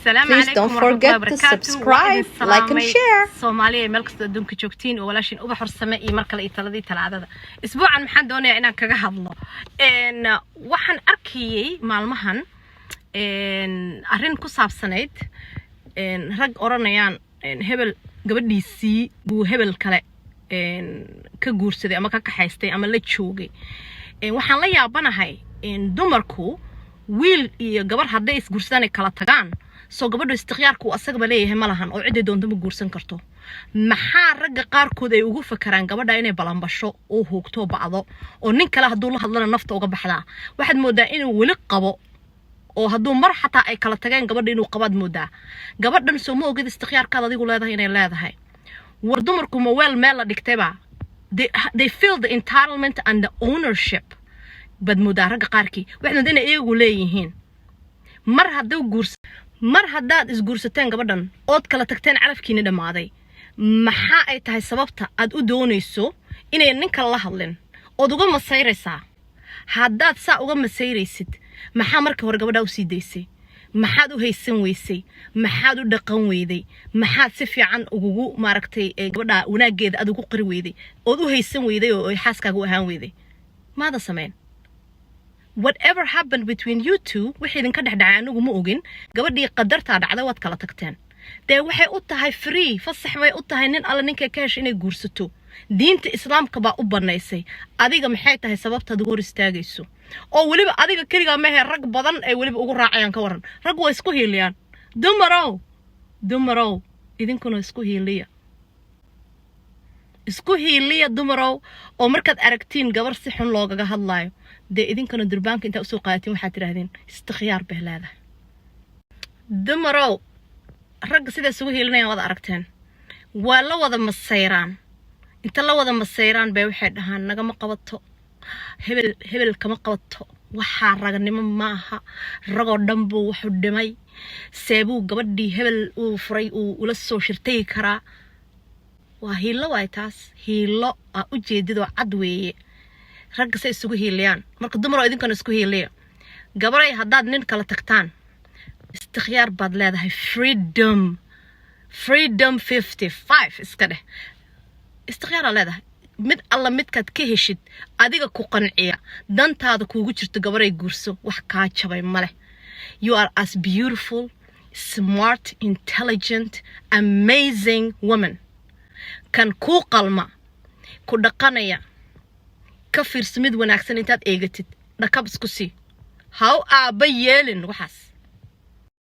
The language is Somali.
Asalaamu Please calaykum don't waraxmatullahi forget to wabarakaatu. subscribe, Waa idin like and salaamay. share. Soomaaliya meel kastoo adduunka joogtiin oo walaashiin Ubax Horsame iyo mar kale iyo taladii talaadada. Isbuucan maxaan doonayaa inaan kaga hadlo? Waxaan arkayay maalmahan arrin ku saabsanayd rag odhanayaan hebel gabadhiisii buu hebel kale ka guursaday ama ka kaxaystay ama la joogay. Waxaan la yaabanahay dumarku wiil iyo gabar hadday isguursadaan ay kala tagaan, soo gabadhu istikhyaarku uu asagaba leeyahay ma lahan oo cidday doonto ma guursan karto? Maxaa ragga qaarkood ay ugu fakaraan gabadha inay balanbasho oo hoogto, bacdo, oo nin kale hadduu la hadlana nafta uga baxdaa? Waxaad moodaa inuu weli qabo oo hadduu mar xataa ay kala tageen gabadha inuu qabaad moodaa. Gabadhan soo ma ogid istikhyaarkaad adigu leedahay inay leedahay? War dumarku ma weel meel la dhigtayba? They feel the entitlement and the ownership baad moodaa. Ragga qaarkii waxaad moodaa inay iyagu leeyihiin. Mar hadduu guurs, mar haddaad isguursateen gabadhan ood kala tagteen, calafkiina dhammaaday, maxaa ay tahay sababta aad u doonayso inay nin kale la hadlin ood uga masayraysaa? Haddaad saa uga masayraysid, maxaa markii hore gabadhaa usii daysay? Maxaad u haysan weysay? Maxaad u dhaqan weyday? Maxaad si fiican ugugu maaragtay gabadha wanaaggeeda aad ugu qori weyday ood u haysan weyday oo ay xaaskaaga u ahaan weyday? Maada samayn. Whatever happened between you two, wixii idinka dhex dhacay anigu ma ogin. Gabadhii qadartaa dhacday, waad kala tagteen. Dee waxay u tahay free, fasax bay u tahay nin alle ninkay ka heshay inay guursato. Diinta Islaamka baa u banaysay. Adiga maxay tahay sababtaad ugu hor istaagayso? Oo weliba adiga keligaa mehe, rag badan ay weliba ugu raacayaan. Ka waran? Rag waa isku hiiliyaan. Dumarow, dumarow, idinkuna isku hiiliya, isku hiiliya dumarow. Oo markaad aragtiin gabar si xun loogaga hadlaayo, dee idinkana durbaanka intaa usoo qaadatiin waxaad tidhahdeen istikhyaar bay leedahay. Dumarow, ragga siday isugu hiilinayaan waad aragteen. Waa la wada masayraan. Inta la wada masayraan bay waxay dhahaan nagama qabato hebel, hebel kama qabato. Waxaa raganimo maaha. Ragoo dhan buu wuxuu dhimay. Seebuu gabadhii hebel uu furay uu ula soo shirtagi karaa? Waa hiilo waay taas, hiilo aa ujeedidoo cad weeye ragga say isugu hiiliyaan. Marka dumaroo, idinkana isku hiiliya. Gabaray, haddaad nin kala tagtaan, istikhyaar baad leedahay. Freedom, freedom 55 iska dheh. Istikhyaaraad leedahay. Mid alla midkaad ka heshid, adiga ku qanciya, dantaada kuugu jirto, gabaray, guurso. Wax kaa jabay maleh. You are as beautiful, smart, intelligent, amazing woman. Kan kuu qalma, ku dhaqanaya, ka fiirso. Mid wanaagsan intaad eegatid, dhakab isku sii. Ha u aabba yeelin waxaas.